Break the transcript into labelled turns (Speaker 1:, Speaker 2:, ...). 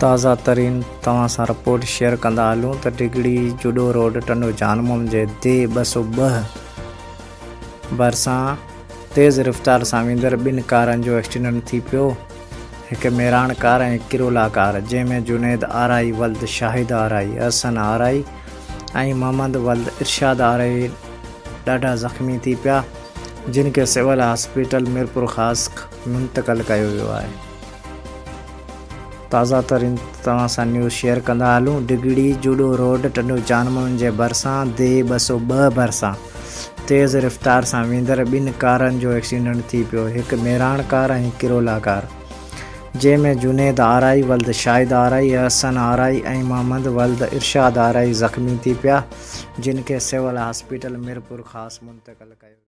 Speaker 1: تازه ترين توهان سان رپورٽ شيئر ڪندا هلون ته ڊگهڙي جڙو روڊ ٽنڊو جان محمد جي the 202 ڀرسان تيز رفتار سان ويندڙ ٻن ڪارن جو ايڪسيڊنٽ ٿي پيو هڪ مهراڻ ڪار ۽ ڪرولا ڪار جنهن ۾ جنيد آرائي ولد شاهد آرائي، احسن آرائي ۽ محمد ولد ارشاد آرائي ڏاڍا زخمي ٿي پيا جن کي سول هاسپيٽل ميرپورخاص منتقل ڪيو ويو آهي. تازه ترين توهان سان نيوز شيئر ڪندا هلون ڊگهڙي جوڏو روڊ ٽنڊو جان محمد جي ڀرسان the 202 ڀرسان تيز رفتار سان ويندڙ ٻن ڪارن جو ايڪسيڊنٽ ٿي پيو هڪ مهراڻ ڪار ۽ ڪرولا ڪار جنهن ۾ جنيد آرائي ولد شاهد آرائي احسن آرائي ۽ محمد ولد ارشاد آرائي زخمي ٿي پيا جن کي سول هاسپيٽل ميرپورخاص منتقل ڪيو ويو.